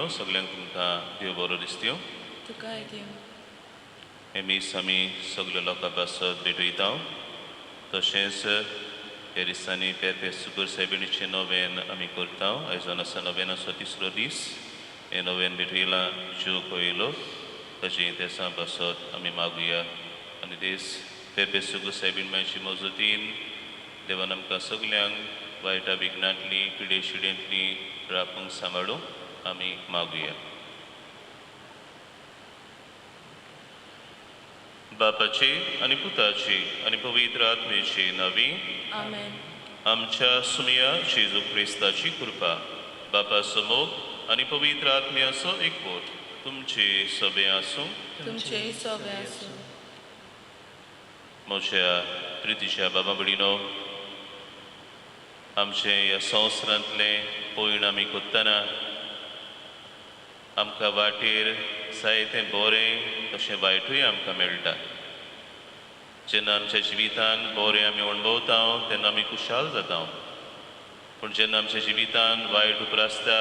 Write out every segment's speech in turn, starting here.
सगळ्यांक तुमकां देव बरो दिसत्यो. हे मीस आमी सगल्या लोकां पासत भेटयता. तशेंच ह्या दिसांनी पेपे सुगूर सायबिणीचें नोवेन आमी करता. आयज जावन आसा नोवेनाचो तिसरो दीस. हें नोवेन भेटयलां ज्यो कोयलो ताची तेसां पासत आमी मागुया आनी देस पेपे सुगूर सायबीण मायची मजतीन देवान आमकां सगल्यांक वायटा विघ्नांतली पिडे शिडेंतली राखूंक सांबाळूंक आमी मागुया. बापाची आनी पुताची आनी पवित्र आत्मेची नवी आमच्या सुमया जेजू क्रिस्ताची कृपा, बापाचो मोग आनी पवित्र आत्म्याचो एकवट तुमचे सभे आसूं. तुमचे सभे आसूं. म्हज्या प्रितीच्या बाबा भयणीनो, आमचे ह्या संवसारांतलें पयण आमी करतना आमकां वाटेर जायतें बरें तशें वायटूय आमकां मेळटा. जेन्ना आमच्या जिवितान बरें आमी अणभवता तेन्ना आमी खुशाल जाता, पूण जेन्ना आमच्या जिवितान वायट उप्रासता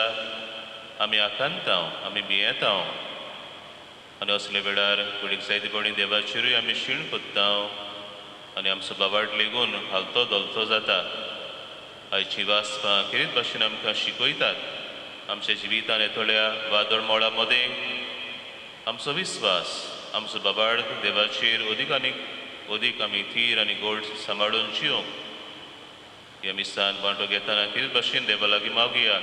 आमी आकांतां, आमी भियेता आनी असल्या वेळार कुडीक जायते देवाचेरूय आमी शीण कोत्ता आनी आमचो बाबाट लेगून हालतो धोलतो जाता. आयची वाचपां खेरीत भाशेन आमकां शिकयतात आमच्या जिवितान येतल्या वादळ मोळा मदें आमचो विस्वास, आमचो बाबाड देवाचेर अदीक आनी अदीक आमी थीर आनी गोड सांबाळून जिवंक ह्या मिसान वांटो घेतना खेरीत भाशेन देवा लागीं मागुया.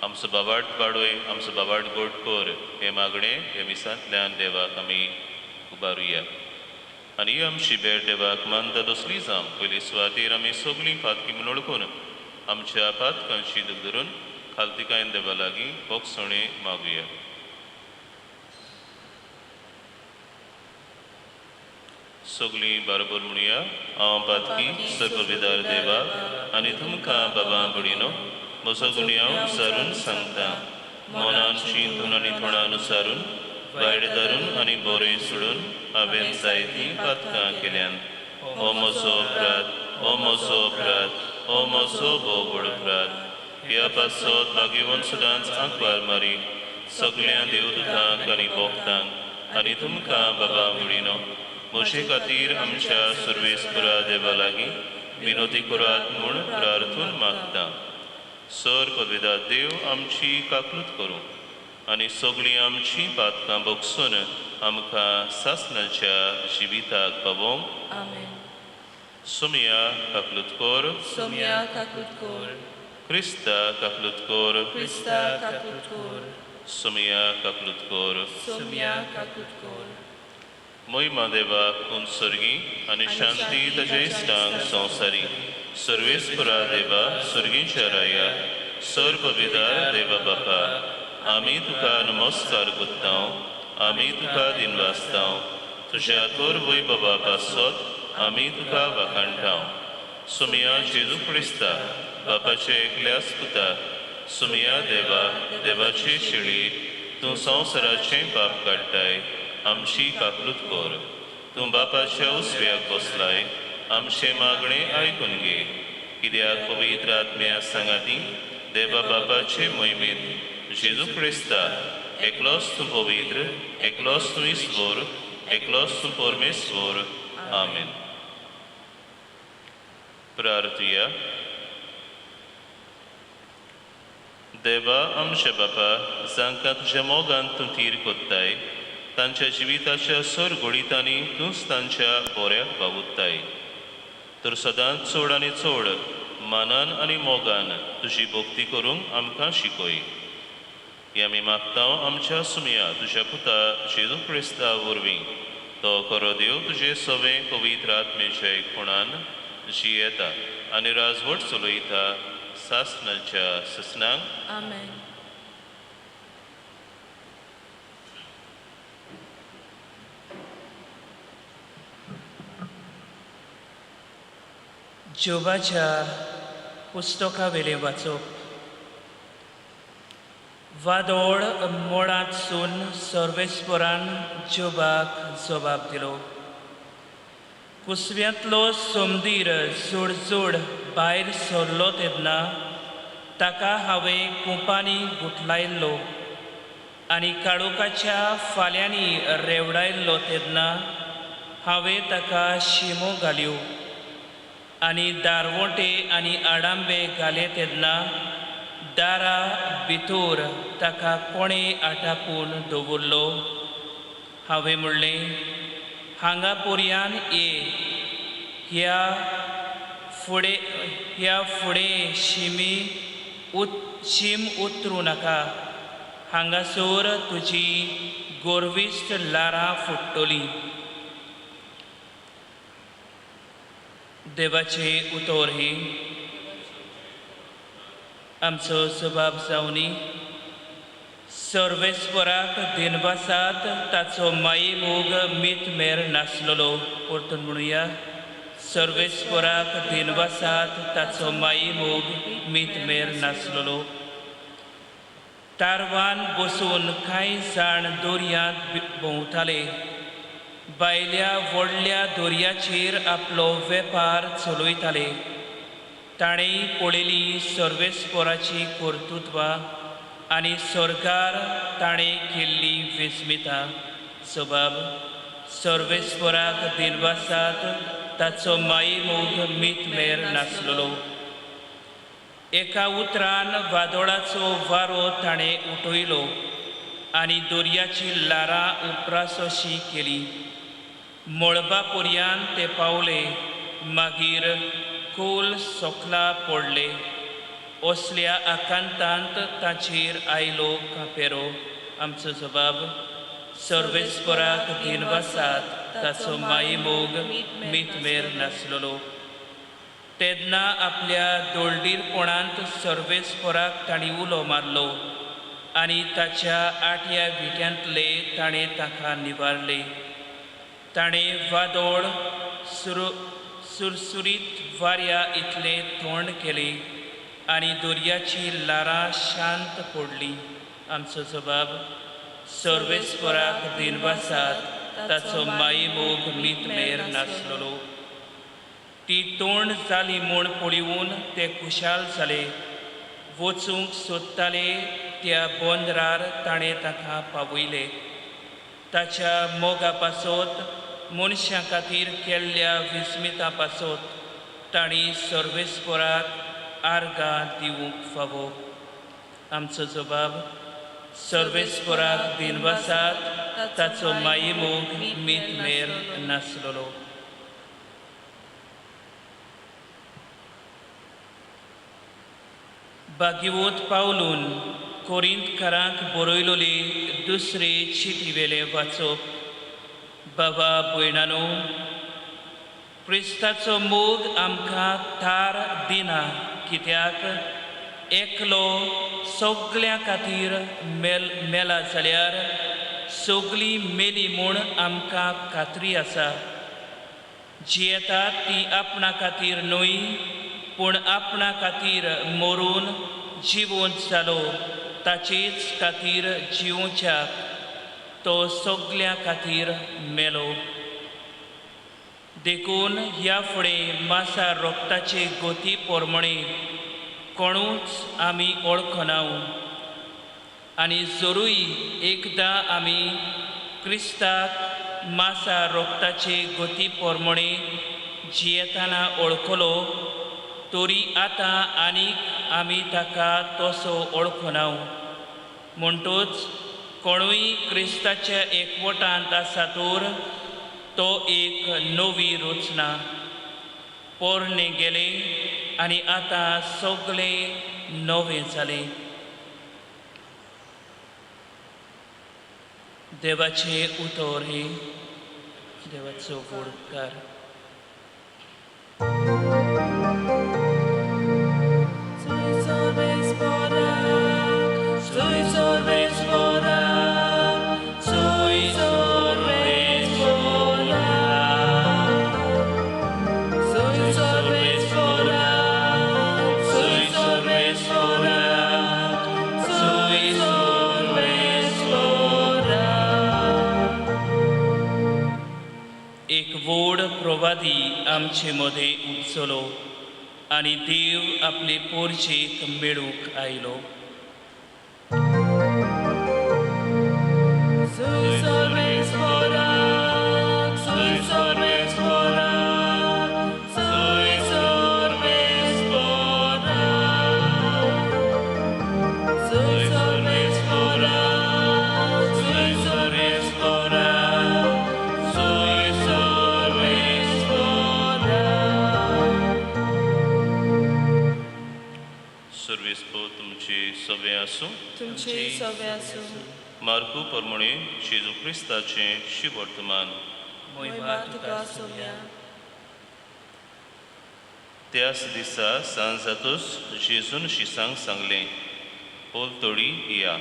आमचो बाबाड वाडोय, आमचो बाबाड गोड कर हें मागणें ह्या मिसांतल्यान देवाक आमी उबारुया. आनी ही आमची भेट देवाक मानता तसली जावं. पयली सुवातेर आमी सगळीं पातकी म्हूण वळखून आमच्या पातकांची दूख धरून खालतिकायन देवा लागीं भोगसणें मागुया. सगळीं बरोबर म्हणुया, हांव पातकी सर्वविदार देवा आनी तुमकां बाबा भयणीनो म्हजो गुन्यांव सारून सांगता. मनान चिंतून आनी तोंडान सारून वायट धरून आनी बरें सोडून हांवें जायतीं पातकां केल्यान. हो म्हजो अपराध, हो म्हजो अपराध, हो म्हजो भोव व्हड अपराध. ह्या पासत भाग्यवंत सदांच आंकवार मारी सगळ्या देवदूतांक आनी भक्तांक आनी तुमकां बाबा भयणीनो म्हजे खातीर आमच्या सर्वेस्परा देवा लागीं विनोदी करात म्हूण प्रार्थून मागता. सर पदवेदा देव आमची काकलूत करूं आनी सगळीं आमची पातकां भोगसून आमकां सासणाच्या जिविताक पावोवंक. सोमिया काकलूत कर. सोमिया काकलूत कर. क्रिस्ता काकलूत कर. क्रिस्ता काकलूत कर. सोमिया काकलूत कर. सोमिया काकलूत कर. महिमा देवाक उंचसर्गी आनी शांती ताजे इश्टांक संवसारी. सर्वेस्परा देवा, सर्गीच्या राया, सर्वविदार देवा बापा, आमी तुका नमस्कार करता, आमी तुका दिनवासता. तुज्या थोर वैभवा पासत आमी तुका वाखाणटा. सुमिया जेजू क्रिस्ता बापाचे एकल्याच पुता, सुमिया देवा, देवाची शिळी, तूं संवसाराचें पाप काडटाय, आमची काकलूत कर. तूं बापाच्या उजव्याक बसलाय. आमचें मागणें आयकून घे, कित्याक पवित्र आत्म्या सांगाती देवा बापाचे मोहिमेंत जेजू क्रिस्ता एकलोच तूं पवित्र, एकलोच तूं ईश्वर, एकलोच तूं परमेश्वर. आमेन. प्रार्थुया. देवा आमच्या बापा, जांकां तुज्या मोगान तूं थीर कोत्ताय तांच्या जिविताच्या सर घोडितांनी तूंच तांच्या बऱ्याक वावुरताय, तर सदांच चड आनी चड मानान आनी मोगान तुजी भक्ती करूंक आमकां शिकय. हें आमी मागता आमच्या सुमया तुज्या पुता जेजू क्रिस्ता वरवीं. तो खरो देव तुजे सवें पवित्र आत्मेच्या एकपणान जियेता आनी राजवट चलयता सासणाच्या ससनांक. आमेन. जोबाच्या पुस्तकावेलें वाचप. वादोळ मोडांतसून सर्वेस्परान जोबाक जबाब दिलो. कुसव्यांतलो सोमदीर जोडजोड भायर सरलो तेन्ना ताका हांवें कुपांनी गुठलायल्लो आनी काळोखाच्या फाल्यांनी रेवडायल्लो तेन्ना हांवें ताका शिमो घाल्यो आनी दारवोंटे आनी आडांबे घाले तेन्ना दारा भितर ताका कोणें आटापून दवरलो. हांवें म्हणलें, हांगा पर्यान ये, ह्या फुडें शिमी शीम उतरूं नाका, हांगासर तुजी गोरविश्ट ल्हारां फुट्टलीं. देवाचें उतर हें. आमचो सबाब जावनी. सर्वेस्वराक दिनवासात ताचो मायेमोग मीत मेर नासलेलो. परतून म्हणुया, सर्वेस्वराक दिनवासात ताचो मायेमोग मीत मेर नासलेलो. तारवान बसून कांय जाण दर्यांत भोंवताले. भायल्या व्हडल्या दर्याचेर आपलो वेपार चलयताले. ताणें पळयली सर्वेस्पराची कर्तृत्वां आनी सरकार ताणें केल्ली विस्मिता. सबाब सर्वेस्पराक दिनवासात ताचो मायेमोग मीत मेर नासलेलो. एका उतरान वादळाचो वारो ताणें उठयलो आनी दर्याची ल्हारां उपरासोशी केली. मळबा पर्यान ते पावले, मागीर खोल सोकला पडले. असल्या आकांतांत ताचेर आयलो कांपेरो. आमचो जबाब, सर्वेस्पराक दिनवासात ताचो मायेमोग मीत मेर नासलेलो. तेन्ना आपल्या दोळडीरपणांत सर्वेस्पराक तांणी उलो मारलो आनी ताच्या आठ्या विट्यांतले ताणें ताका निवारले. ताणें वादोळ सुरसुरीत वाऱ्या इतलें तोंड केलें आनी दर्याची ल्हारां शांत पडलीं. आमचो जबाब, सर्वेस्पराक दिनवासात ताचो मायेमोग मीत मेर नासलेलो. ती तोंड जाली म्हूण पळोवन ते खुशाल जाले. वचूंक सोदताले त्या बंदरार ताणें ताका पावयले. ताच्या मोगा पासत मनशां खातीर केल्ल्या विस्मिता पासत तांणी सर्वेस्पराक आर्गां दिवंक फावो. आमचो जबाब, सर्वेस्पराक दिनवासात ताचो मायेमोग मीत मेर नासलेलो. भाग्यवत पावलून कोरिंतकारांक बरयलोली दुसरे चिटीवेलें वाचप. बाबा भयणानो, क्रिस्ताचो मोग आमकां थार दिना, कित्याक एकलो सगल्यां खातीर मेला जाल्यार सगळीं मेली म्हूण आमकां खात्री आसा. जियेतात ती आपणा खातीर न्हय, पूण आपणा खातीर मरून जिवंत जालो ताचेच खातीर जिवोवच्याक तो सगल्यां खातीर मेलो. देखून ह्या फुडें मासा रोगताचे गोती पोरमणे कोणूच आमी ओळखनाव आनी जरूय एकदां आमी क्रिस्ताक मासा रोगताचे गोती पोरमणे जियेतना ओळखलो तरी आतां आनीक आमी ताका तसो ओळखनाव. म्हणटूच कोणूय क्रिस्ताच्या एकवटांत आसा तर तो एक नवी रचना, पोरणे गेले आनी आतां सगळें नवें जालें. देवाचें उतर हें देवाचो उपकार. प्रवादी आमचे मदें उपसलो आनी देव आपले पोरचेक मेळूंक आयलो. मार्कू परमणे जेजू क्रिस्ताचें शिवर्तमान. त्याच दिसा सांज जातूच जेजून शिसांक सांगलें, पलतडी या.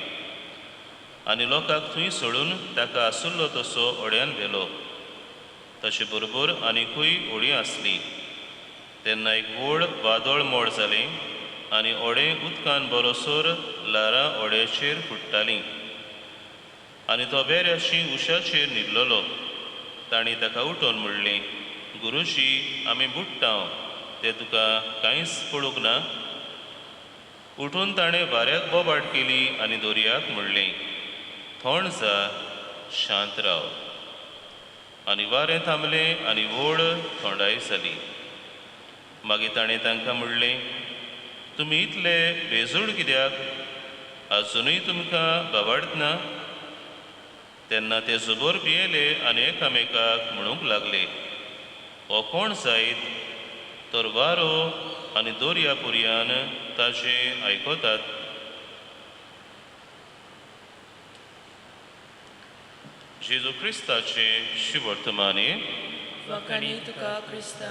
आनी लोकांक थंय सोडून ताका आसुल्लो तसो ओड्यान व्हेलो. ताचे बरोबर आनिकूय ओडी आसली. तेन्ना एक व्हड वादळ मोड जालें आनी ओडें उदकान बरोसर ल्हारां ओड्याचेर फुट्टालीं आनी तो वेऱ्याशी उशाचेर न्हिदलेलो. तांणी ताका उठोवन म्हणलें, गुरुजी, आमी बुडटांव, तें तुका कांयच पडूंक ना. उठून ताणें वाऱ्याक बोबाट केली आनी दर्याक म्हणलें, थंड जा, शांत राव. आनी वारें थांबलें आनी व्हड थंडाय जाली. मागीर ताणें तांकां म्हणलें, तुमी इतले बेजूड कित्याक? आजुनूय तुमकां बाबाडतना? तेन्ना ते जबर भियेले आनी एकामेकाक म्हणूंक लागले, हो कोण जायत तर वारो आनी दर्या पुरयान ताजें आयकतात. जेजू क्रिस्ताचें शिवर्तमाने. वखाणी तुका क्रिस्ता.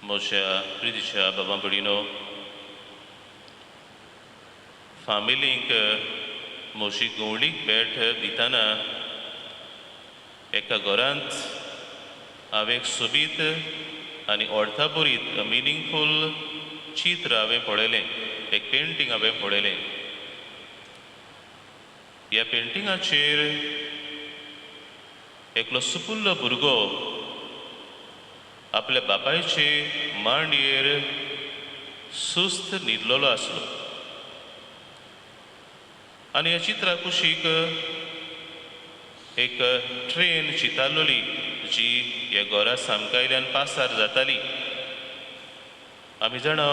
म्हज्या प्रितीच्या बाबा भयणीनो, फामिलींक म्हजी गवळीक भेट दितना एका घरांत हांवें एक सोबीत आनी अर्थाभरीत मिनींगफूल चित्र हांवें पळयलें, एक पेंटींग हांवें पळयलें. ह्या पेंटिंगाचेर एकलो सुपुल्लो भुरगो आपल्या बापायचे मांडयेर सुस्त न्हिदलेलो आसलो आनी ह्या चित्रा कुशीक एक ट्रेन चितारलेली जी ह्या घरा सामकायल्यान पासार जाताली. आमी जाणा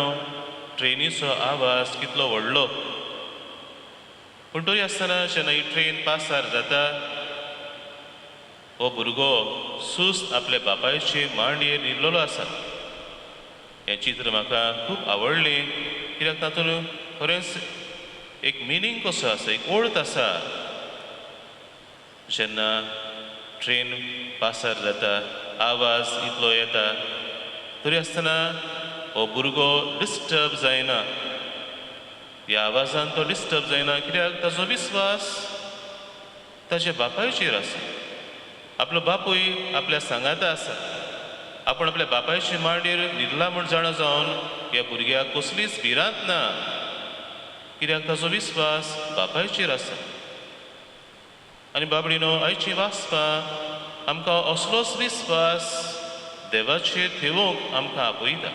ट्रेनीचो आवाज कितलो व्हडलो, पूण तरी आसतना जेन्ना ही ट्रेन पासार जाता हो भुरगो सुस्त आपल्या बापायचे मांडयेर न्हिदलेलो आसा. हें चित्र म्हाका खूब आवडलें कित्याक तातूंत खरेंच एक मिनींग कसो आसा, एक अर्थ आसा. जेन्ना ट्रेन पासार जाता आवाज इतलो येता तरी आसतना हो भुरगो डिस्टर्ब जायना, ह्या आवाजान तो डिस्टर्ब जायना कित्याक ताजो विस्वास ताच्या बापायचेर आसा. आपलो बापूय आपल्या सांगाता आसा. आपण आपल्या बापायचे मांडयेर न्हिदला म्हूण जाणा जावन ह्या भुरग्याक कसलीच भिरांत ना. कित्याक ताचो विस्वास बापायचेर आसा. आनी बाबडीनो आयची वाचपां आमकां असलोच विस्वास देवाचेर ठेवूंक आमकां आपयता.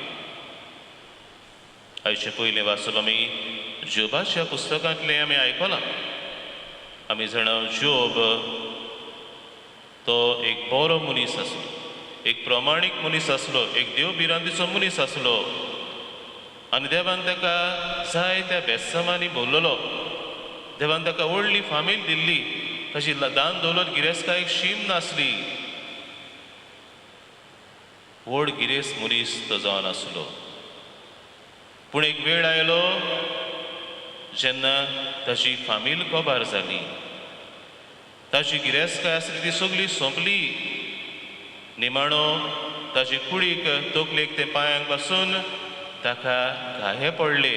आयचें पयलें वाचप आमी जोबाच्या पुस्तकांतलें आमी आयकलां. आमी जाणा जोब तो एक बरो मनीस आसलो, एक प्रमाणीक मनीस आसलो, एक देव भिरांतीचो मनीस आसलो आनी देवान ताका जाय त्या बेसामांनी भरलेलो. देवान ताका व्हडली फामील दिल्ली, ताची दान दौलत गिरेस्तकायेक शीम नासली. व्हड गिरेस्त मनीस तो जावन आसलो. पूण एक वेळ आयलो जेन्ना ताची फामील कबार जाली, ताची गिरेस्तकाय आसली ती सगळी सोंपली. निमाणो ताचे कुडीक तकलेक ते पांयांक पासून ताका घाये पडले.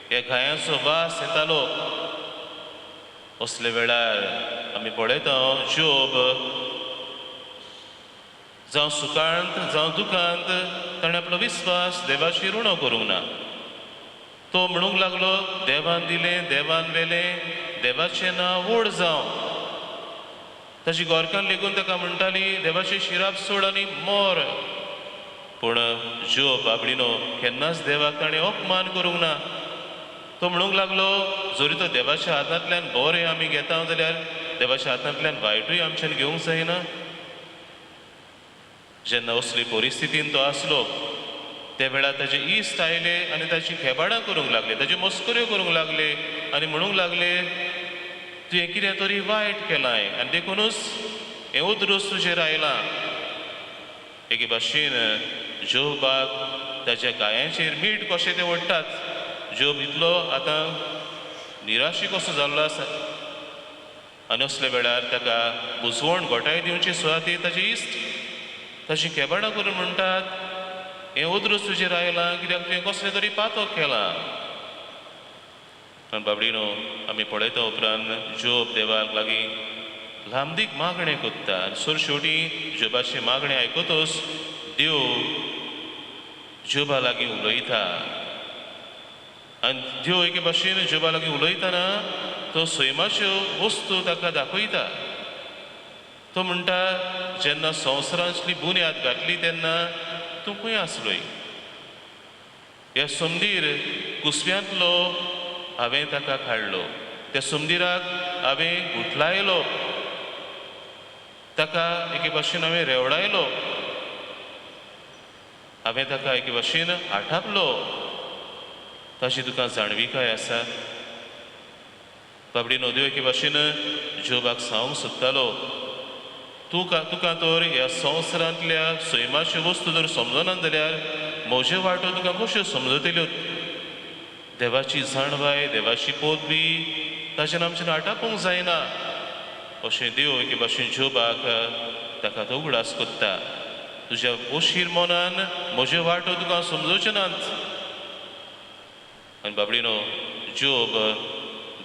ह्या घायांचो वास येतालो. असले वेळार आमी पळयता जोब जावं सुखांत जावं दुखांत ताणें आपलो विस्वास देवाचेर उणो करूंक ना. तो म्हणूंक लागलो, देवान दिलें, देवान व्हेलें, देवाचें नांव व्हड जावं. ताची गोरकान लेगून ताका म्हणटाली, देवाचें शिराप सोड आनी मर. पूण जोब बाबडीनो केन्नाच देवाक ताणें अपमान करूंक ना. तो म्हणूंक लागलो, जरी तो देवाच्या हातांतल्यान बरें आमी घेता जाल्यार देवाच्या हातांतल्यान वायटूय आमच्यान घेवंक जायना. जेन्ना असली परिस्थितीन तो आसलो त्या वेळार ताजे इश्ट आयले आनी ताची खेबाडां करूंक लागले, ताच्यो मस्कऱ्यो करूंक लागले आनी म्हणूंक लागले, तुवें कितें तरी वायट केलां आनी देखुनूच हें उद्रोस तुजेर आयलां. एके भाशेन जोबाक ताच्या गायांचेर मीठ कशें ते ओडटात. जोब इतलो आतां निराशी कसो जाल्लो आसा आनी असल्या वेळार ताका बुजवण घोटाय दिवचे सुवातेर ताचे इश्ट ताची खेबाडां करून म्हणटात, हें उद्रोस तुजेर आयलां कित्याक तुवें कसलें तरी पातक केलां. आनी बाबडीनो आमी पळयता उपरांत जोब देवाक लागीं लांबदीक मागणें कोत्ता आनी सर शेवटी जोबाचें मागणें आयकतच देव जोबा लागीं उलयता. आनी देव एके भाशेन जोबा लागीं उलयतना तो सैमाच्यो वस्तू ताका दाखयता. तो म्हणटा, जेन्ना संवसारांतली बुन्याद घातली तेन्ना तूं खंय आसलोय? ह्या सुमदीर कुसव्यांतलो हांवें ताका काडलो, त्या सुमदिराक हांवें गुठलायलो, ताका एके भाशेन हांवें रेवडायलो, हांवें ताका एके भाशेन आठापलो. ताची तुका जाणविकाय आसा? बाबडी नदयो एके भाशेन जोबाक सांगूंक सोदतालो, तुका तर ह्या संवसारांतल्या सैमाच्यो वस्तू जर समजना जाल्यार म्हज्यो वाटो तुका कश्यो समजतल्यो? देवाची जाणवाय, देवाची पदवी ताचेर आमच्यान आटापूंक जायना. अशें देव एके भाशेन जोबाक ताका तो उगडास कोत्ता, तुज्या ओशीर मनान म्हज्यो वाटो तुका समजोवच्यो नात. आनी बाबडीनो जोब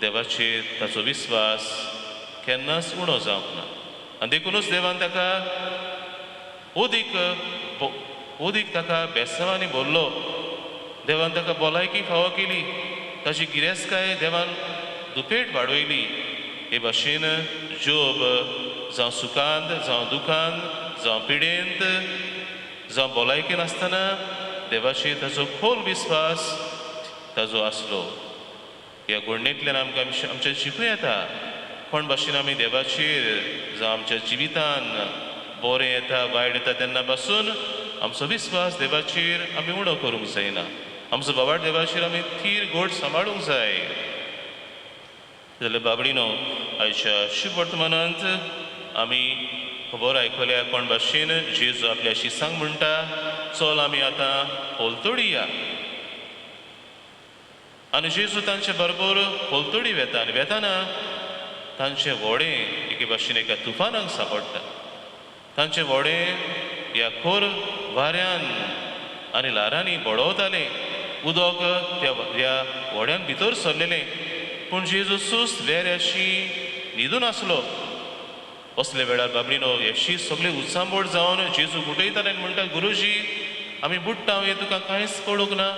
देवाचेर ताचो विस्वास केन्नाच उणो जावंक ना आनी देखुनूच देवान ताका ओदीक ओदीक ताका बेसांवांनी भरलो. देवान ताका भलायकी फावो केली, ताची गिरेस्तकाय देवान दुपेट वाडयली. हे भाशेन जोब जावं सुखांत जावं दुखांत जावं पिडेंत जावं भलायकेन आसतना देवाचेर ताचो खोल विस्वास ताजो आसलो. ह्या घडणेंतल्यान आमकां आमचें शिकूं येता कोण भाशेन आमी देवाचेर जावं आमच्या जिवितान बरें येता वायट येता तेन्ना पासून आमचो विस्वास देवाचेर आमी उणो करूंक जायना. आमचो बाबाट देवाचेर आमी थीर गोड सांबाळूंक जाय. जाल्यार बाबडीनो आयच्या शुभ वर्तमानांत आमी खबर आयकल्या कोण भाशेन जेजू आपल्या शिसांक म्हणटा, चल आमी आतां पलतडी या. आनी जेजू तांचे बरोबर पलतडी वेता आनी वेताना तांचें व्हडें एके भाशेन एका तुफानाक सांपडटा. तांचें व्हडें ह्या खोर वाऱ्यान आनी ल्हारांनी बडोवतालें. उदक त्या ह्या व्हड्यान भितर सरलेलें. पूण जेजू सुस्त वेऱ्याशी न्हिदून आसलो. असल्या वेळार बाबडीनो हे शीत सगळे उचांबळ जावन जेजू उठयताले आनी म्हणटा, गुरुजी आमी बुडटा, हें तुका कांयच पडूंक ना.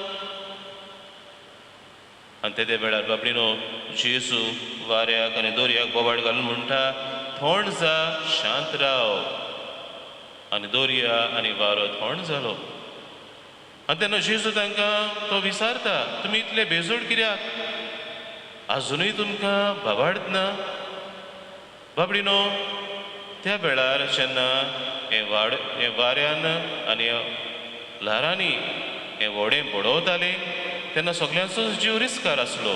आनी तेदे वेळार बाबडीनो जेजू वाऱ्याक आनी दर्याक बोवाळ घालून म्हणटा, थोंड जा, शांत राव. आनी दर्या आनी वारो थोंड जालो. आनी तेन्ना जेजू तांकां तो विचारता, तुमी इतले बेजोड कित्याक? आजुनूय तुमकां भावार्थ ना? बाबडीनो त्या वेळार जेन्ना हें वाड हें वाऱ्यान आनी ल्हारांनी हें व्हडें बडोवतालें तेन्ना सगल्यांचो जीव रिस्कार आसलो.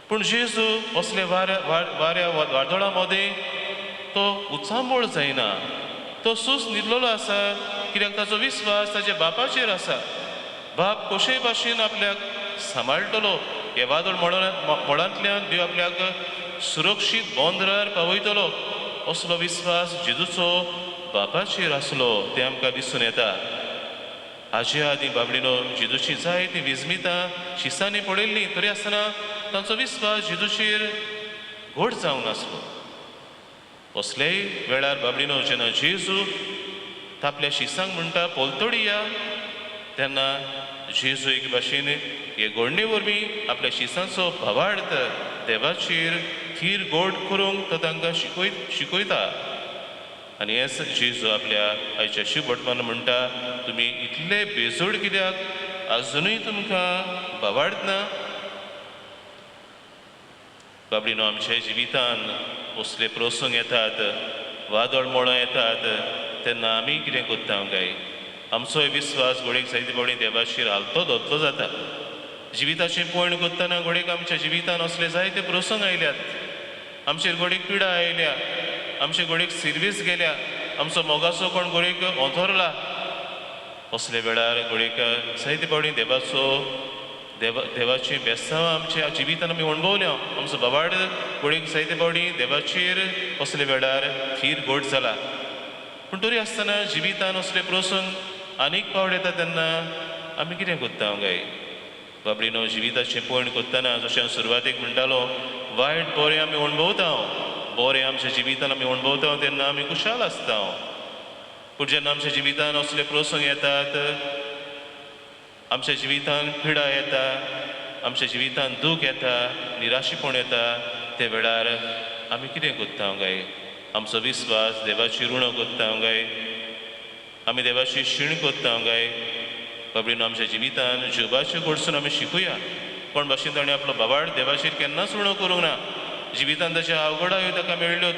पूण जेजू असले वाऱ्या वाऱ्या वादळां मदें तो उचांबळ जायना, तो सूस न्हिदलेलो आसा, कित्याक ताचो विस्वास ताच्या बापाचेर आसा. बाप कशेय भाशेन आपल्याक सांबाळटलो, हे वादळ मोडांतल्यान देव आपल्याक सुरक्षीत बंदरार पावयतलो असलो विस्वास जेजूचो बापाचेर आसलो तें आमकां दिसून येता. हाजे आदीं बाबडीनो जेजूची जायतीं विजमितां शिसांनी पडिल्लीं, तरी आसतना तांचो विस्वास जेजूचेर घट जावन आसलो. असलेय वेळार बाबडीनो जेन्ना जेजू आपल्या शिसांक म्हणटा पोलतडी या, तेन्ना जेजू एक भाशेन हे घडणे वरवीं आपल्या शिसांचो भावार्थ देवाचेर थीर गोड करूंक तो तांकां शिकयता. आनी हेच जेजू आपल्या आयच्या शिवभटमान म्हणटा, तुमी इतले बेजोड कित्याक? आजुनूय तुमकां भावार्थ ना? बाबडीनो आमच्या जिवितान असले प्रसंग येतात, वादळ मोळां येतात, तेन्ना आमी कितें करता काय? आमचोय विस्वास घोडेक जायते फावटी देवाचेर हालतो धोतलो जाता. जिविताचें पयण करतना घोडेक आमच्या जिवितान असले जायते प्रसंग आयल्यात, आमचेर घोडेक पिडा आयल्या, आमचे घोडेक सिर्वीस गेल्या, आमचो मोगाचो कोण घोडेक ओंथरला. असले वेळार घोडेक जायते फावटी देवाचो देवाचीं बेसांवां आमच्या जिवितान आमी अणभवल्या. आमचो बाबाड घोडेक जायते फावटी देवाचेर असले वेळार थीर घोट जाला. पूण तरी आसतना जिवितान असले प्रसंग आनीक पावट येता तेन्ना आमी कितें करता काय? बाबडीनो जिविताचें पयण करतना जशें हांव सुरवातेक म्हणटालो, वायट बरें आमी अणभवता, बरें आमच्या जिवितान आमी अणभवता तेन्ना आमी खुशाल आसता. पूण जेन्ना आमच्या जिवितान असले प्रसंग येतात, आमच्या जिवितान पिडा येता, आमच्या जिवितान दूख येता, निराशीपण येता, ते वेळार आमी कितें करता काय? आमचो विस्वास देवाची ऋण करता काय? आमी देवाची शीण करता काय? बाबडीनो आमच्या जिवितान जिवाचे कडसून आमी शिकूया. कोण भाशेन ताणें आपलो बाबाड देवाचेर केन्नाच उणो करूंक ना. जिवितान ताच्या अवघडायो ताका मेळ्ळ्योत,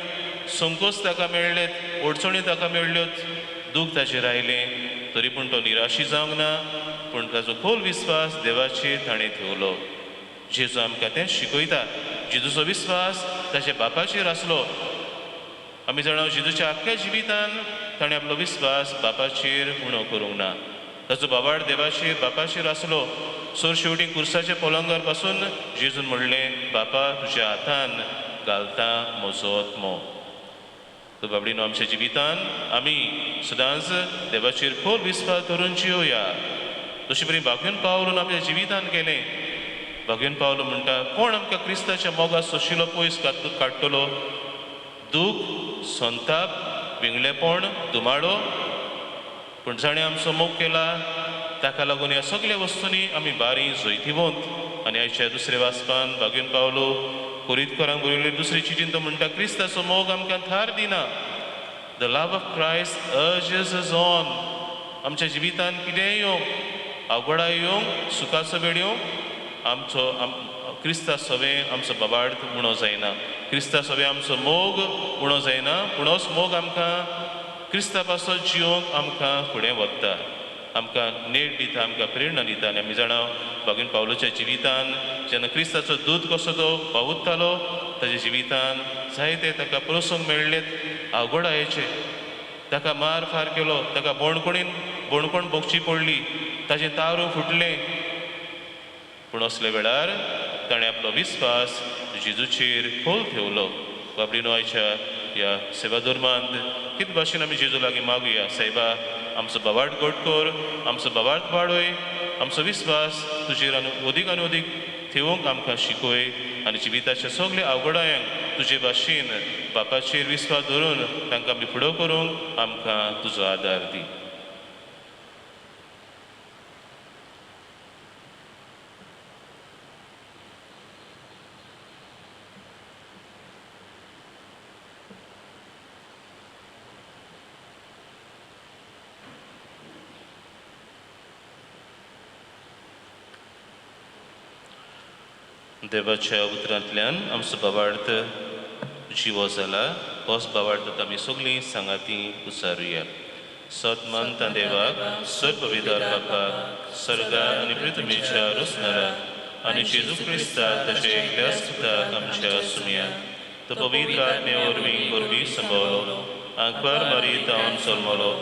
संकोच ताका मेळ्ळेत, अडचणी ताका मेळ्ळ्योत, दूख ताचेर आयलें, तरी पूण तो निराशी जावंक ना, पूण ताचो खोल विस्वास देवाचेर ताणें ठेवलो. जेजू आमकां तें शिकयता. जेजूचो विस्वास ताच्या बापाचेर आसलो. आमी जाणा जेजूच्या आख्ख्या जिवितान ताणें आपलो विस्वास बापाचेर उणो करूंक ना. ताचो बाबाड देवाचेर बापाचेर आसलो. सोर शेवटी कुर्साच्या पलंगार पासून जेजून म्हणलें, बापा तुज्या हातान घालता म्हजो आत्मो. तर बाबडीनो आमच्या जिवितान आमी सदांच देवाचेर खोल विस्वास धरून जियोया. तशें बरी बागेवन पावलून आपल्या जिवितान केलें. बागेवन पावलो म्हणटा, कोण आमकां क्रिस्ताच्या मोगा सोशिलो पयस काडटलो? दूख, संताप, विंगलेपण, धुमाडो. पूण जाणें आमचो मोग केला ताका लागून ह्या सगल्या वस्तूंनी आमी बारी जैतिवंत. आनी आयच्या दुसऱ्या वाचपान बागेवन पावलो कोरितकरांक बरयल्ले दुसरे चिटीन तो म्हणटा, क्रिस्ताचो मोग आमकां थार दिना. The love of Christ urges us on. आमच्या जिवितान कितेंय येवंक, अवघडाय येवंक, सुखाचो वेळ येवंक, आमचो क्रिस्ता सवें आमचो बाबार्थ उणो जायना, क्रिस्ता सवें आमचो मोग उणो जायना, पूण होच मोग आमकां क्रिस्ता पासत जिवंक आमकां फुडें वता, आमकां नेट दिता, आमकां प्रेरणा दिता. आनी आमी जाणा बागीन पावलोच्या जिवितान जेन्ना क्रिस्ताचो दूत कसो तो पावतालो, ताच्या जिवितान जायते ताका प्रसंग मेळ्ळेत, अवघडायेचे, ताका मार फार केलो, ताका बोणकोणीन बोणकोण भोगची पडली, ताचें तारू फुटलें. पूण असल्या वेळार ताणें आपलो विस्वास जेजूचेर खोल ठेवलो. बाबडीनो आयच्या ह्या सेवा धर्मांत कितें भाशेन आमी जेजू लागीं मागुया, सायबा आमचो बाबाट घट कर, आमचो बाबाट वाडय, आमचो विस्वास तुजेर आनी अदीक आनी अदीक ठेवूंक आमकां शिकय आनी जिविताच्या सगल्या अवघडायांक तुजे भाशेन बापाचेर विस्वास धरून तांकां आमी फुडो करूंक आमकां तुजो आदार दी. देवाच्या उतरांतल्यान आमचो भावार्थ जिवो जाला, होच भावार्थ आमी सगळीं सांगाती उचारुया. सत मानता देवाक, सत पवित्र बापाक, सर्गा आनी पृथ्वीच्या रचणाराक, आनी जेजू क्रिस्ताक ताच्या एकल्याच पुताक आमच्या सुमया, तो पवित्र आत्मे वरवीं गोरवी संभवलो, आंकवार मारी तावन जल्मलो,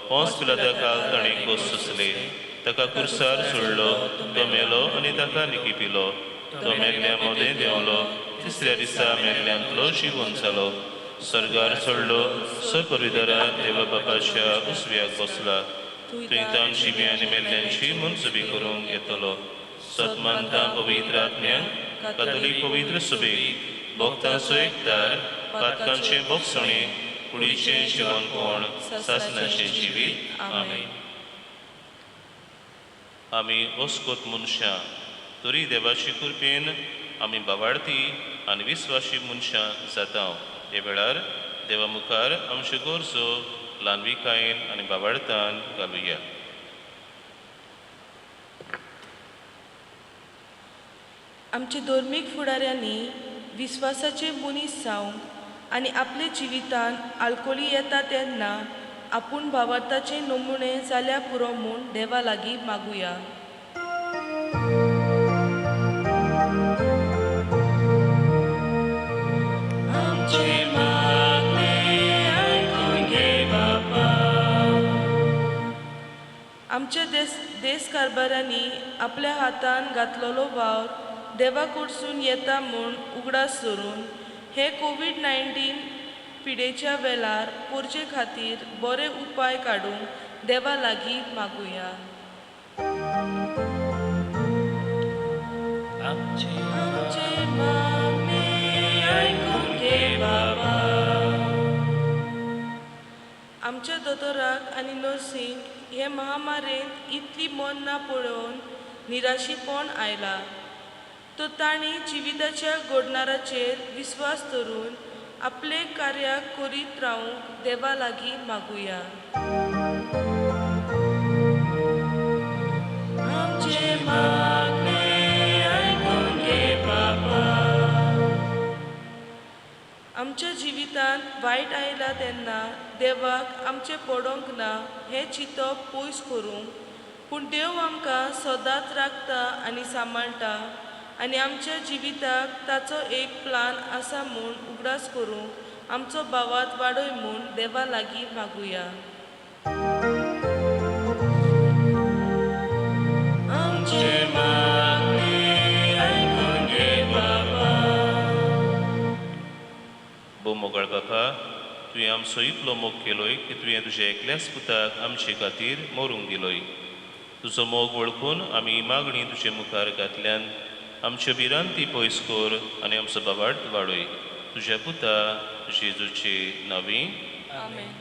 पोंस पिलाता काल ताणें खोस सोंसले, ताका कुर्सार सोडलो, तो मेलो आनी ताका निकिपिलो, तो मेल्ल्या मदें देंवलो, तिसऱ्या दिसा मेल्ल्यांतलो जिवन जालो, सर्गार चडलो, सपरिदरा देवा बापाच्या उजव्याक बसला, थंय तावन जिवी आनी मेल्ल्यांची मनसुबी करूंक येतलो. सत मानता पवित्र आत्म्यांक, कातोलीक पवित्र सुबेक, भक्तांचो एकदार, पातकांचें बोगसणें, कुडीचें जिवनपण, सासणाचें जिवीत. आमेन. आमी ओस्कोत मनशां तरी देवाची कृपेन आमी भावार्थी आनी विस्वाशी मनशां जाता. हे वेळार देवा मुखार आमच्यो गरजो ल्हानविकायेन आनी भावार्थान घालुया. आमच्या धर्मीक फुडाऱ्यांनी विस्वासाचे मनीस जावंक आनी आपले जिवितान आलकोली येता तेन्ना आपूण भावार्थाचे नमुने जाल्या पुरो म्हूण देवा लागीं मागुया. आमच्या देश कारभारांनी आपल्या हातान घातलेलो वावर देवा कडसून येता म्हूण उगडास धरून हे कोवीड-19 पिडेच्या वेळार पोरचे खातीर बरे उपाय काडूंक देवा लागीं मागुया. आमचे मागणें आयकून घे बाबा. आमच्या दोतोराक आनी नर्सींक हे महामारेंत इतली मरणां पळोवन निराशीपण आयला, तर तांणी जिविताच्या घडणाराचेर विस्वास धरून आपले कार्याक करीत रावंक देवा लागीं मागुया. आमचे मागणें आयकून घे बाबा. आमच्या जिवितांत वायट आयला तेन्ना देवाक आमचें पडोंक ना हें चिंतप पयस करूंक, पूण देव आमकां सदांच राखता आनी सांबाळटा आनी आमच्या जिविताक ताचो एक प्लान आसा म्हूण उगडास करूंक आमचो भावार्थ वाडय म्हूण देवा लागीं मागुया. आमचे मागणें आयकून घे बाबा. भोव मोगाळ बापा, तुवें आमचो इतलो मोग केलोय की तुवें तुज्या एकल्याच पुताक आमचे खातीर मरूंक दिलोय. तुजो मोग वळखून आमी मागणी तुजे मुखार घातल्यान आमच्यो भिरांती पयस कर आनी आमचो भावार्थ वाडय. तुज्या पुता जेजूचे नांवी. आमेन.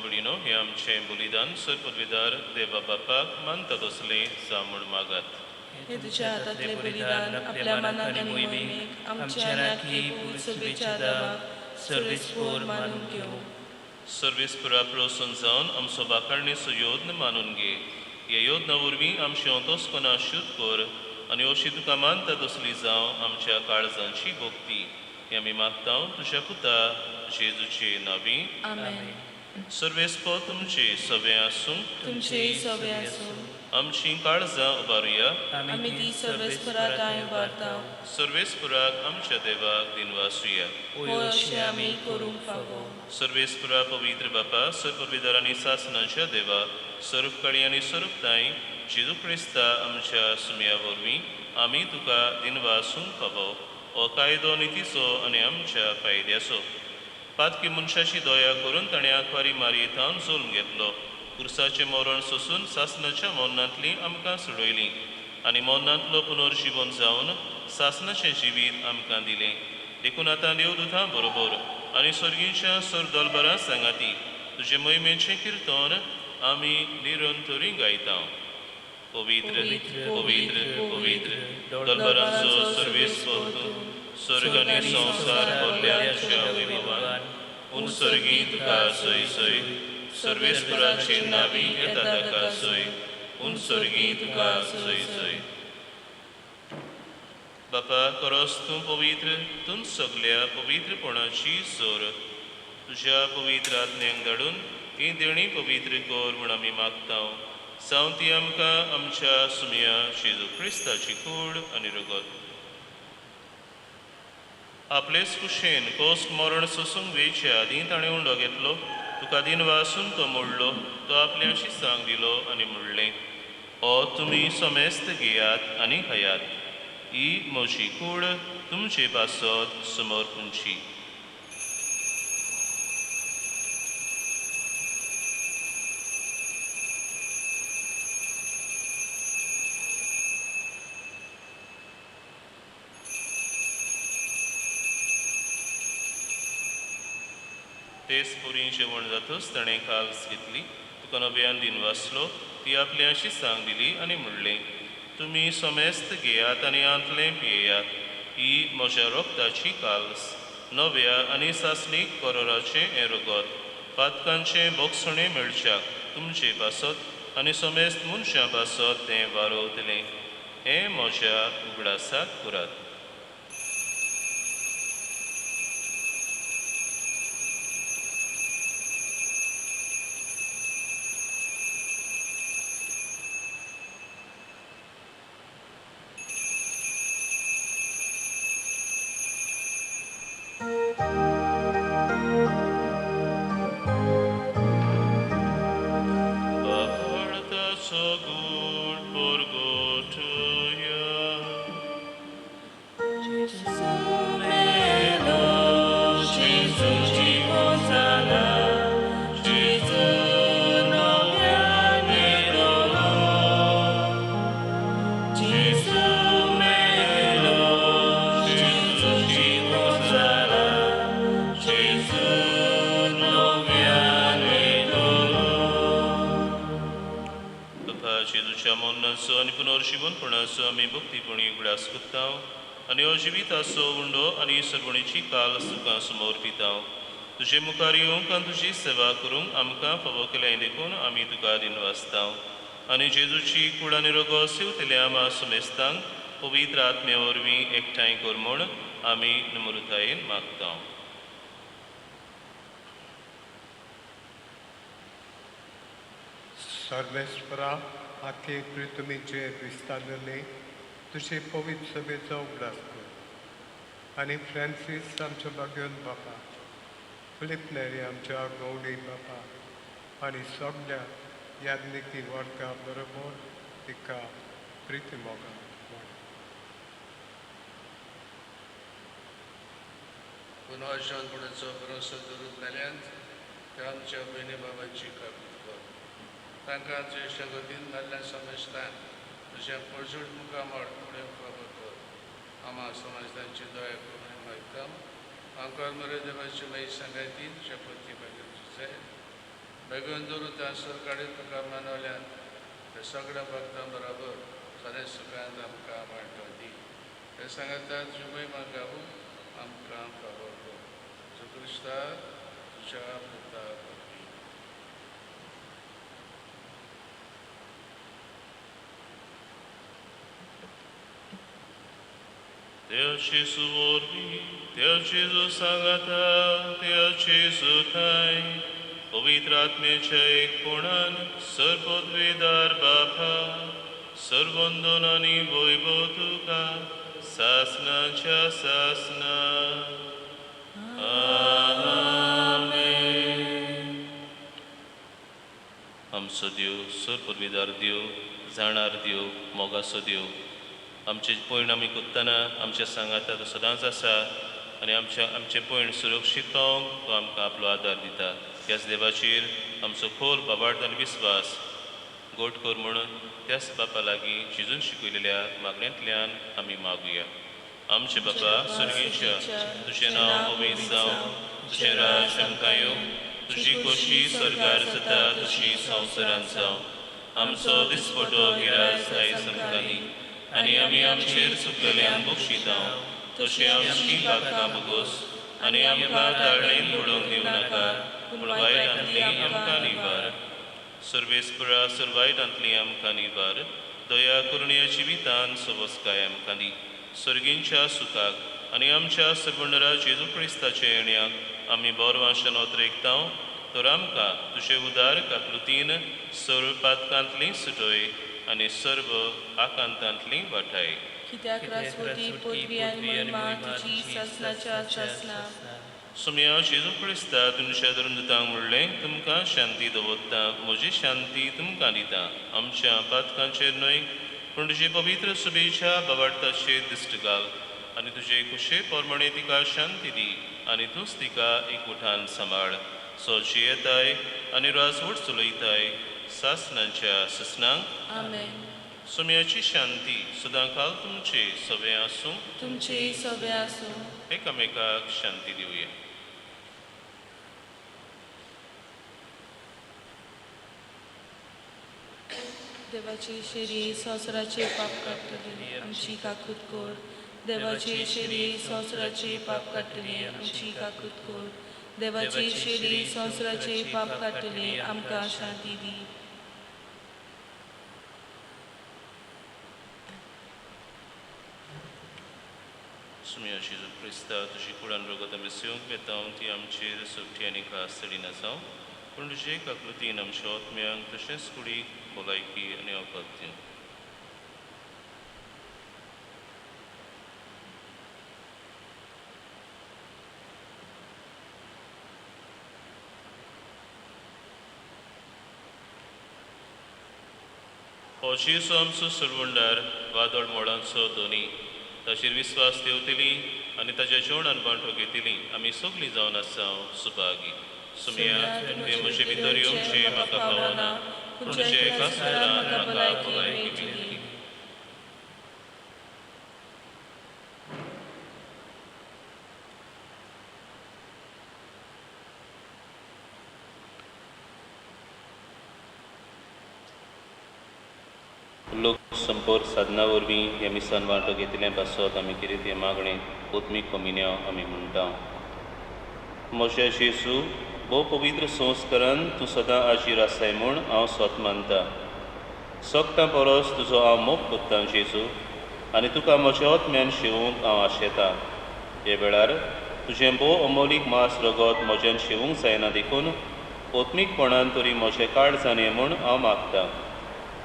भावंबडीनो हें आमचें बलिदान सर पदवीदार देवा बापाक मानता तसलें जावं म्हूण मागात. हे तुझ्या हातांतलें बलिदान आपल्या मनाक आनी मोहिमेक आमच्या नाकी सभेच्या देवाक सर्वेस्पोर मानून घेवं. सर्वेस्परा प्रसन्न जावन आमचो बाकारणेचो योद्न मानून घे. ह्या योजना वरवीं आमचें अंतस्कना शुद्ध कर आनी अशी तुका मानता तसली जावं आमच्या काळजांची भक्ती. हें आमी मागता तुज्या पुता जेजूचे नांवी. आमेन. सर्वेस्पोर तुमचे सगळें आसूं. तुमचेय सगळे आसूं. आमची काळजां उबारुया. आमी ती सर्वेस्परा ठांय उबारता. सर्वेस्पराक आमच्या देवाक दिनवासुया. होय अशें आमी करूंक फावो. सर्वेस्परा पवित्र बापा, सर्वविदार आनी सासनाच्या देवा, सर्वकाळी आनी सर्वताय जेजू क्रिस्ता आमच्या सुमया वरवीं आमी तुका दिनवासूंक फावो. हो कायदो नितीचो आनी आमच्या फायद्याचो. पातकी मनशाची दया करून ताणें आंकवारी मारी थावन जल्म घेतलो. कुर्साचें मरण सोसून सासनाच्या मरणांतली आमकां सोडयली आनी मरणांतलो पुनर्जिवन जावन सासनाचें जिवीत आमकां दिलें. देखून आतां देवदूतां बरोबर आनी सर्गीच्या सरदलबरां सांगाती तुजे मोहिमेचें किर्तन आमी निरंतरी गायता. पवित्र पवित्र पवित्र दलबरांचो सर्वेस्पर तूं, स्वर्ग आनी संवसार भरल्या तुज्या वैभवान. उन सर्गी तुका सोय सोय, सर्वेस्पराचे नावी येता ताका सोय, उन सर्गी तुका सोय सोय. बापा करस तूं पवित्र, तूं सगल्या पवित्रपणाची जोर. तुज्या पवित्र आत्म्यांक धाडून ही देणी पवित्र कर म्हूण आमी मागता. जावं ती आमकां आमच्या सुमया जेजू क्रिस्ताची कूड आनी रगत. आपलेच कुशेन कोस मरण सोसूंक वेचे आदीं ताणें उंडो घेतलो, तुका दिनवासून तो मोडलो, तो आपल्या शिसांक दिलो आनी म्हणलें, ओ तुमी समेस्त घेयात आनी खायात, ही म्हजी कूड तुमचे पासत समर्पूंची. तेच पुरी जेवण जातच ताणें काल्स घेतली, तुका नव्यान दिन वाचलो, ती आपल्या शिसांक दिली आनी म्हणलें, तुमी समेस्त घेयात आनी आंतलें पियेयात, ही म्हज्या रोगताची काल्स, नव्या आनी सासणीक करोराचें हें रगत, पातकांचें बोगसणें मेळच्याक तुमचे पासत आनी समेस्त मनशां पासत तें वारोवतलें. हें म्हज्या उगडासाक करात. आनी पुनर्जिवनपणाचो आमी भक्तीपणी उगडास करता आनी हो जिविताचो उंडो आनी सर्वणीची काल तुका समर्पिता. तुजे मुखार येवंक आनी तुजी सेवा करूंक आमकां फावो केल्याय देखून आमी तुका दिनवासता. आनी जेजूची कूड आनी रगत सेवतल्या आमा समेस्तांक पवित्र आत्म्या वरवीं एकठांय कर म्हूण आमी नम्रतायेन मागता. सर्वेस्परा आखे प्रितमीचे विस्तारले तुजे पवित्र सभेचो उगडास कर आनी फ्रांसीस आमच्या बागेवन बापा, फिलीप नेरी आमच्या गौडी बापा आनी सगल्या याज्ञिकी वर्गा बरोबर तिका प्रिती मोगा वाड. पुनर्जीवनपणाचो भरोसो धरून जाल्यान त्या आमच्या भयणी बाबांची काबीत कर. तांकां ज्येश्ठ गतीन जाल्ल्या समेस्तान तुज्या परजूट मुखामळ फुडें फावो कर. आमा समाजतांची दया करून मागता. आंकर मरे देवाची माई सांगातीन शपथी भाग्याची जाय. बेगून दवरून त्या सरकारी तुका मानवल्यान ते सगळ्या भक्तां बराबर सगळ्या सुखांत आमकां वांटो दी. ते सांगता तुजी म्हाका आमकां फावो कर. जेजू क्रिस्ता तुज्या पुता वरवीं. देव जेजू वरवीं, देव जेजू सांगाता, देव जेजू ठांय, पवित्र आत्म्याच्या एकपणान सर्वोद्वेदार बापा, सर्वंदन आनी वैभव तुका सासनाच्या सासना. आमेन. आमचो देव सर्वपदवीदार देव, जाणार देव, मोगाचो देव, आमचे पयण आमी कोत्तना आमच्या सांगाता तो सदांच आसा आनी आमचें पयण सुरक्षीत पावोवंक तो आमकां आपलो आदार दिता. त्याच देवाचेर आमचो खोल बाबार्थ आनी विस्वास गोट कर म्हणून त्याच बापा लागीं शिजून शिकयलेल्या मागण्यांतल्यान आमी मागुया. आमचे बापा स्वर्गीच्या, तुजें नांव पवित्र जावं, तुजें राज आमकां येवं, तुजी खोशी स्वर्गार जाता तशी संवसारांत जावं. आमचो दिसपटो गिराज आयज आमकां दी आनी आमी आमचेर चुकलेल्यांक बक्षिता तशें आमची पातकां भोगोस आनी आमकां ताळणेन उडोवंक दिवं नाका, पूण वायटांतली आमकां निवार. सर्वेस्परा सर्वायटांतली आमकां निवार. दया करुणेच्या जिवितान सवस्काय आमकां दी. सर्गींच्या सुखाक आनी आमच्या सर्वंडरा जेजू क्रिस्ताच्या येण्याक आमी बरो नोत्रेकता तर आमकां तुजे उदार काकृतीन सर्व पातकांतली सुटय आनी सर्व आकांतांतली वाठाय. कित्याक रासवती पदवी आनी महिमा तुजी सासनाच्या सासना. सुम्या जेजू क्रिस्ता तुमच्या धरून म्हणलें, तुमकां शांती दवरता, म्हजी शांती तुमकां दिता. आमच्या पातकांचेर न्हय पूण तुजे पवित्र सुबेच्या बाबार्थाचेर दिश्ट घाल आनी तुजे कुशे प्रमाणे तिका शांती दी आनी तूंच तिका एकवटान सांबाळ. सो जियेताय आनी राजवट चलयताय सासनाच्या ससनांक. आमेन. सुम्याची शांती सदांकाल तुमचे सवे आसूं. तुमचे सवे आसूं. एकामेकाक शांती दिवया. देवाची शेरी संवसाराचे पाप काडटली आमची काकूत कर. देवाची शेरी संवसाराचे पाप काडटली आमची काकूत कर. देवाची शेरी संवसाराचे पाप काडटली आमकां शांती दी. सुम्या जेजू क्रिस्ता तुजी कुडान रगत आमी सेवंक वेता ती आमचेर सुटी आनी खास चडिना जावं, पूण तुजे काकृतीन आमच्या आत्म्यांक तशेंच कुडीक भलायकी आनी वखद दिवं. हो जेजू आमचो सरवंडार वादळ मोडांचो धनी, ताचेर विस्वास ठेवतली आनी ताच्या जेवणान बांटो घेतली आमी सगळीं जावन आसा सुभागी. सुम्या तुवें म्हजे भितर येवचें म्हाका फावना, पूण तुज्या एका सुत्रान म्हाका भलायकी मेळटली. लोक संपर्क साधना वरवीं ह्या मिसान वांटो घेतिल्ले पासत आमी कितें तें मागणें आत्मीक कमिन्यांव आमी म्हणटा. म्हज्या जेजू, भोव पवित्र संस्कारान तूं सदां आजीर आसाय म्हूण हांव स्वत मानता. सगटां परस तुजो हांव मोग कोत्तां जेजू, आनी तुका म्हज्या आत्म्यान शेवूंक हांव आशेतां. हे वेळार तुजें भोव अमोलीक मांस रगत म्हज्यान शेवूंक जायना देखून आत्मीकपणान तरी म्हजें काळजान ये म्हूण हांव मागतां.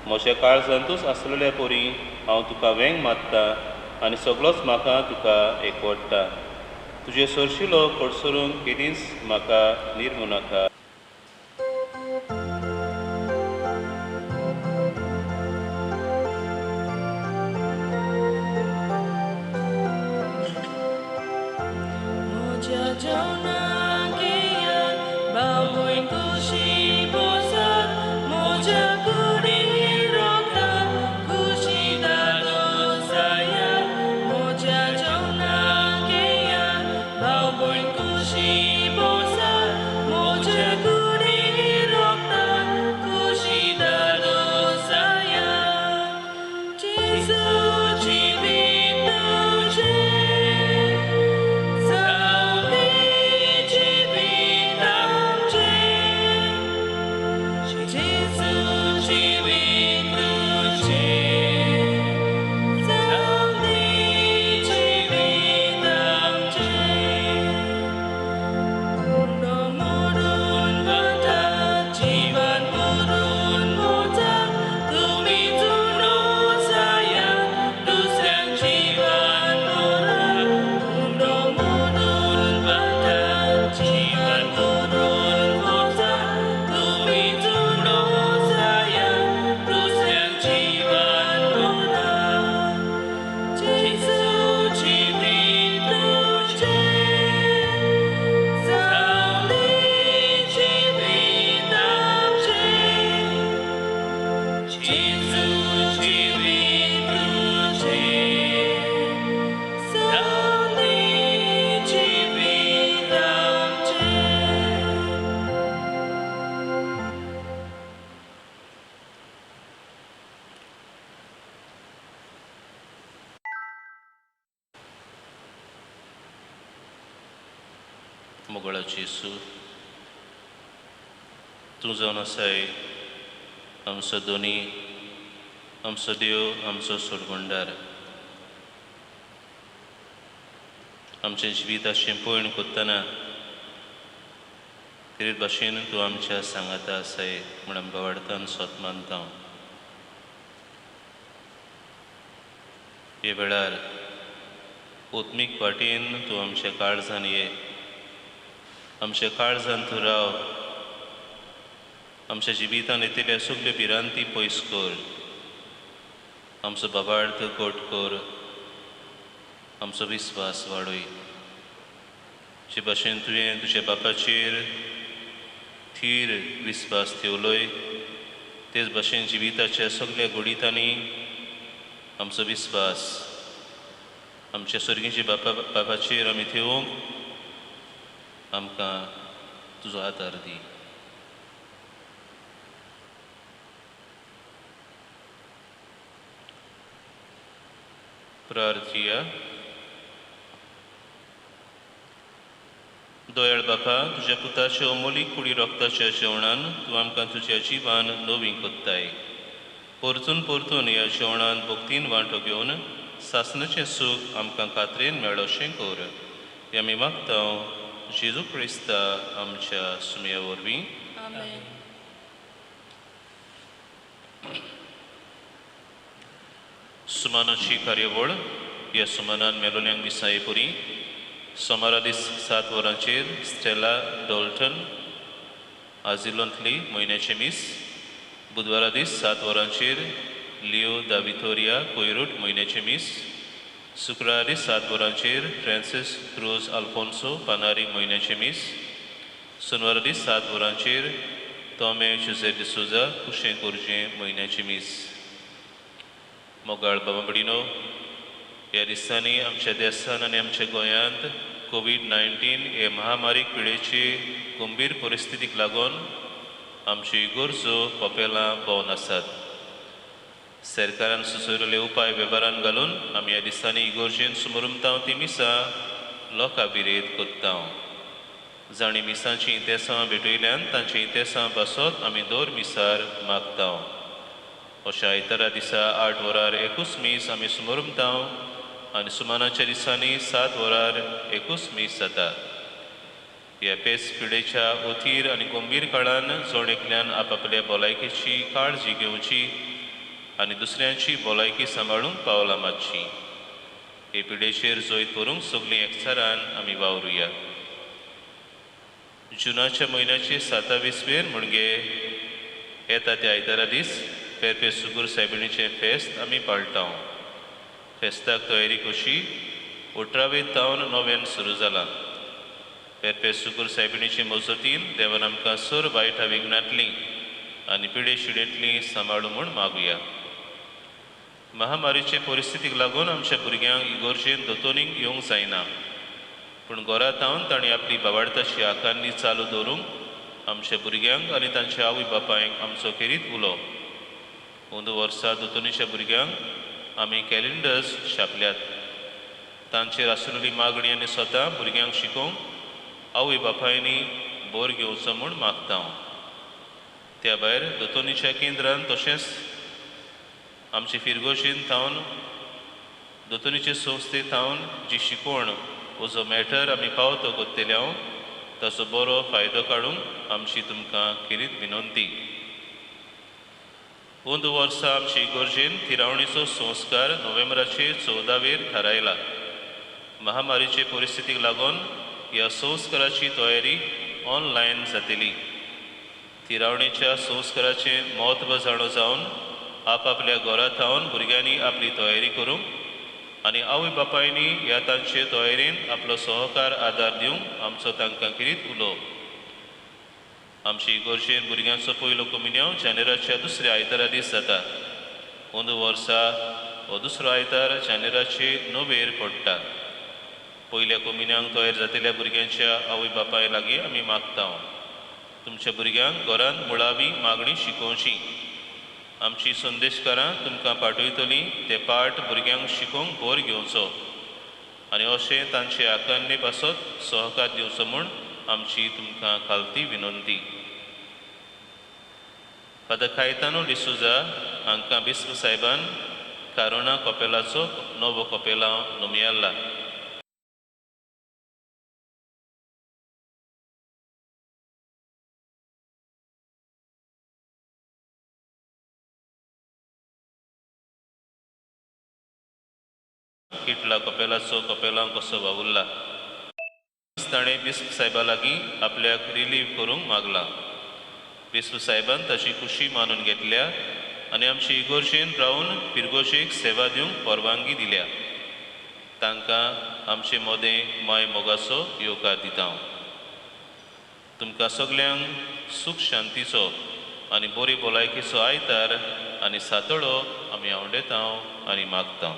म्हज्या काळजांतूच आसलेल्या परी हांव तुका वेंग मारता आनी सगळोच म्हाका तुका एकवटता. तुजे सरशिलो कडसरून केदींच म्हाका निर्मू नाका. Kushi bosa, moja kuri. मोगळाची Yesu, तूं जावन आसाय आमचो दोनी, आमचो देव, आमचो सोडवणदार. आमचें जिविताचें पयण कोत्तना तेच भाशेन तूं आमच्या सांगाता आसाय म्हूण आमकां वाडतान सोत मानता. हे वेळार ओत्मीक वाटेन तूं आमच्या काळजान ये, आमच्या काळजान तूं राव, आमच्या जिवितान येतल्या सगल्यो भिरांती पयस कर, आमचो बाबार्थ गोट कर, आमचो विस्वास वाडय. जे भाशेन तुवें तुज्या बापाचेर थीर विस्वास ठेवलोय तेच भाशेन जिविताच्या सगल्या घडितांनी आमचो विस्वास आमच्या सर्गीच्या बापाचेर आमी ठेवूंक आमकां तुजो आदार दी. प्रार्थया. दयाळ बापा, तुज्या पुताच्या अमोलीक कुडी रोगताच्या जेवणान तूं आमकां तुज्या जिवान नवी कोत्ताय. परतून परतून ह्या जेवणान भक्तीन वांटो घेवन सासणाचें सूख आमकां खात्रेन मेळोशें कर. हें आमी मागता जेजू क्रिस्ता आमच्या सुमया वरवीं. आमेन. सुमानाची कार्यावळ. ह्या सुमानान मेलोल्यांक मिसाये पुरी सोमारा दीस 7 वरांचेर स्टेला डॉल्टन आजिलोंतली म्हयन्याचें मीस, बुधवारा दीस 7 वरांचेर लिओ दा वितोरिया कोयरूट म्हयन्याचें मीस, शुक्रारा दीस 7 वरांचेर फ्रांसीस क्रूज आल्फोन्सो पानारी म्हयन्याचें मीस, सोनवारा दीस 7 वरांचेर तोमे जुझे डिसोजा कुशें कोरजें म्हयन्याचें मीस. मोगाळ बाबा भयणीनो, ह्या दिसांनी आमच्या देसान आनी आमच्या गोंयांत कोवीड-19 हे महामारीक पिडेचे गंभीर परिस्थितीक लागून आमच्यो इगर्जो कपेलां भोंवन आसात. सरकारान सुचयल्ले उपाय वेव्हारान घालून आमी ह्या दिसांनी इगर्जेन सुमरुमतांव ती मिसां लोकां विरेत कोत्तांव. जांणी मिसांची इतेसांव भेटयल्यान तांचे इतेसांव पासत आमी दर मिसार मागतांव. अशा आयतारा दिसा 8 वरार एकूच मीस आमी सुमरुमतांव आनी सुमानाच्या दिसांनी 7 वरार एकूच मीस जाता. ह्या पेस पिडेच्या अथीर आनी गंभीर काळान जण एकल्यान आपापल्या भलायकेची काळजी घेवची आनी दुसऱ्यांची भलायकी सांबाळूंक पावलां मारची. हे पिडेचेर जैत करूंक सगळीं एकचारान आमी वावरुया. जुनाच्या म्हयन्याचे 27 वेर म्हणजे येता त्या आयतारा दीस पेरपे सुगूर सायबिणीचें फेस्त आमी पाळटा. फेस्ताक तयारी कशी 18 तावन नव्यान सुरू जालां. पेरपे सुगूर सायबिणीचे मजतीन देवान आमकां सर वायट विघ्नांतली आनी पिडे शिडेंतली सांबाळू म्हूण मागुया. महामारीचे परिस्थितीक लागून आमच्या भुरग्यांक इगर्जेन दोतोनीक येवंक जायना, पूण घरा तावन तांणी आपली बाबाडताची आकारणी चालू दवरूंक आमच्या भुरग्यांक आनी तांच्या आवय बापायक आमचो खेरीत उलो. अंदू वर्सा दोतोनीच्या भुरग्यांक आमी कॅलेंडर्स छापल्यात. तांचेर आसलेली मागणी आनी स्वता भुरग्यांक शिकोवंक आवय बापायनी बोर घेवचो म्हूण मागता हांव. त्या भायर दोतोनीच्या केंद्रान तशेंच आमचे फिरगोशीन थावन दोतोनीचे संस्थे थावन जी शिकवण वो जो मॅटर आमी पावतो कोत्तेले हांव ताचो बरो फायदो काडूंक आमची तुमकां खेरीत विनंती. अंदू वर्सा आमची इगर्जेन थिरावणीचो संस्कार नोव्हेंबराचे 14वेर थारायला. महामारीचे परिस्थितीक लागून ह्या संस्काराची तयारी ऑनलायन जातली. थिरावणीच्या संस्काराचें म्हत्व जाणो जावन आपापल्या घरा थावन भुरग्यांनी आपली तयारी करूंक आनी आवय बापायनी ह्या तांचे तयारेन आपलो सहकार आदार दिवंक आमचो तांकां खेरीत उलो. आमची इगर्जेन भुरग्यांचो पयलो कोमिन्यांव जानेराच्या दुसऱ्या आयतारा दीस जाता. अंदू वर्सा हो दुसरो आयतार जानेराचे 9वेर पडटा. पयल्या कोमिन्यांक तयार जातल्या भुरग्यांच्या आवय बापाय लागीं आमी मागता तुमच्या भुरग्यांक घरांत मुळावी मागणी शिकोवची. आमची संदेशकारां तुमकां पाठयतलीं ते पाठ भुरग्यांक शिकोवंक भर घेवचो आनी अशें तांचे आकारणे पासत सहकार दिवचो म्हूण आमची तुमकां खालती विनंती. फादर कायतानो डिसोजा हांकां बिस्प साहेबान कारोणा कपेलाचो नवो कपेलांव नोमियाल्ला. किटला कपेलाचो कपेलांव कसो वावुरला. ताणें बिस्प साहेबा लागीं आपल्याक रिलीव करूंक मागला. बिस्प साहेबान ताची खुशी मानून घेतल्या आनी आमचे इगोर्जेन रावन पिरगोजेक सेवा दिवंक परवानगी दिल्या. तांकां आमचे मदें माय मोगाचो येवकार दिता. तुमकां सगल्यांक सूख शांतीचो आनी बरी भलायकेचो आयतार आनी सातोळो आमी आवडेता आनी मागता.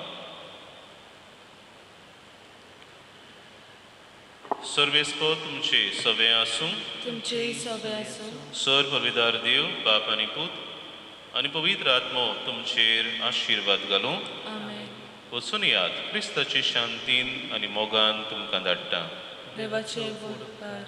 सर्वेस्पो तुमचे सवे आसूं, तुमचेय सवे आसूं. सर पविदार देव बाप आनी पूत आनी पवित्र आत्मो तुमचेर आशिर्वाद घालूं. आमेन. वचून याद क्रिस्ताचे शांतीन आनी मोगान तुमकां धाडटा. देवाचे उपकार.